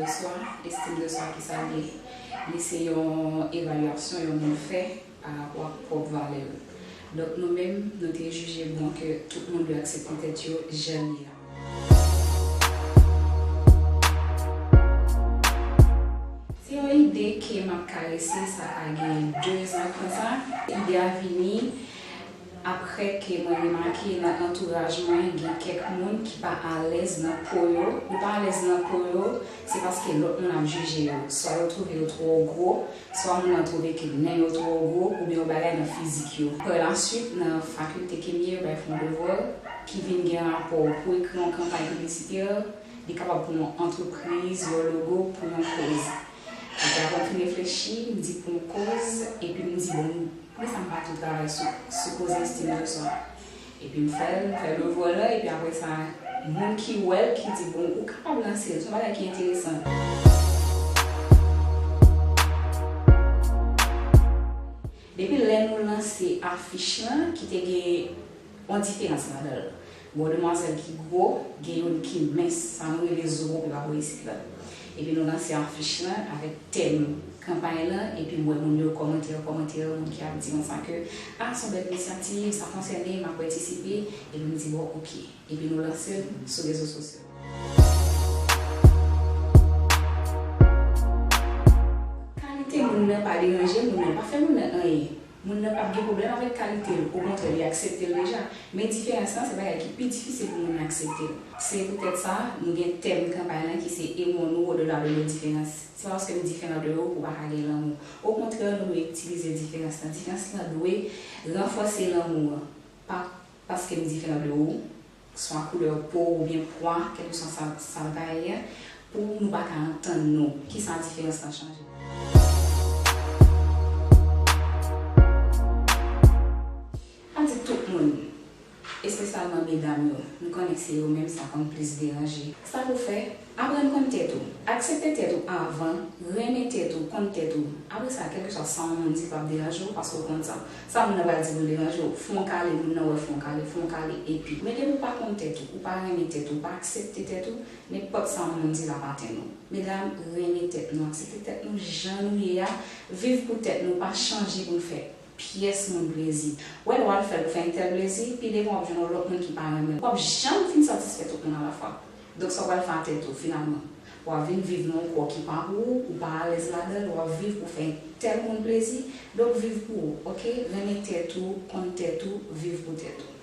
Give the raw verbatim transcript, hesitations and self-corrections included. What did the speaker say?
Swa, estime de swa, ki sa l ye? Li se yon evalyasyon yon moun fè pa rapò ak pwòp valè l. Donk, nou menm, nou te jije bon ke tout moun dwe aksepte tèt yo jan l ye a. Se yon ide ke m ap karese, sa ka gen dezan konsa. Ide a vini apre ke mwen remake nan antouraj mwen gen kèk moun ki pa alèz nan po yo. Yo pa alèz nan po yo, se paske lòt moun ap jije yo. Swa yo twouve yo twò gwo, swa moun nan twouve ke nen yo twò gwo, oubyen yon bagay nan fizik yo. Palaswit, nan fakilte ke m ye, yo bay fè yon devwa ki vin gen rapò pou ekri yon kanpay piblisitè, li kapab pou yon antrepriz, yon logo, pou yon koz. Epi apre m fin reflechi, m di pou yon koz, epi m di bon, poukisa m pa tou travay sou, sou koze estime de swa? Epi m fè l, m fè devwa la, epi apre sa, moun ki wè l, ki di bon, ou kapab lanse l, se yon bagay ki enteresan. Depi lè nou lanse afich lan, ki te gen yon diferans ladan l. Bon, demwazèl ki gwo, gen youn ki mens, sa nou rele zo bonpe pa bò isit la. Epi nou lanse afich lan avèk tèm kanpay lan, epi m wè moun yo kòmante, kòmante, moun ki ap di konsa ke, a, se yon bèl inisyativ, sa konsène m, m ap patisipe, epi m di, bon, oke. Epi nou lanse l sou rezo sosyo. Kalite moun nan pa deranje moun nan, pa fè moun nan anyen. Moun nan p ap gen pwoblèm avèk kalite l, okontrè, li aksepte l deja. Men diferans lan, se bagay ki pi difisil pou moun nan aksepte l. Se poutèt sa, nou gen tèm kanpay lan ki se Aimons-nous au-delà de nos différences. Se pa paske m diferan de ou pou w pa ka gen lanmou. Okontrè, nou dwe itilize diferans lan. Diferans lan dwe ranfòse lanmou an. Pa paske m diferan de ou, swa koulè po oubyen pwa, kèlkeswa sa, sa l ta ye a, pou nou pa ka antann nou. Kisa diferans lan chanje? Pa di tout moun, espesyalman medam yo, nou konnen se yo menm sa konn plis deranje. Sa pou fè? Aprann konn tèt ou. Aksepte tèt ou avan, renmen tèt ou, konn tèt ou. Apre sa, kèlkeswa sa yon moun di p ap deranje w, paske w konn sa. Sa moun nan pral di pou l deranje w, fè w kale, moun nan wè fè w kale, fè w kale, epi. Men depi w pa konn tèt ou, ou pa renmen tèt ou, ou pa aksepte tèt ou, nenpòt sa yon moun di l ap atenn ou. Medam, renmen tèt nou, aksepte tèt nou jan nou ye a, viv pou tèt nou, pa chanje pou n fè pyès moun plezi. Wè, lè w al fè l pou fè entèl plezi, pi devan w ap jwenn yon lòt moun ki pa renmen l. W ap janm fin satisfè tout moun alafwa. Donk, sa w pral fè a tèt ou, finalman? W ap vin viv nan yon kò ki pa pou ou, ou pa alèz ladan l, w ap viv pou fè entèl moun plezi. Donk, viv pou ou, oke? Renmen tèt ou, konn tèt ou, viv pou tèt ou.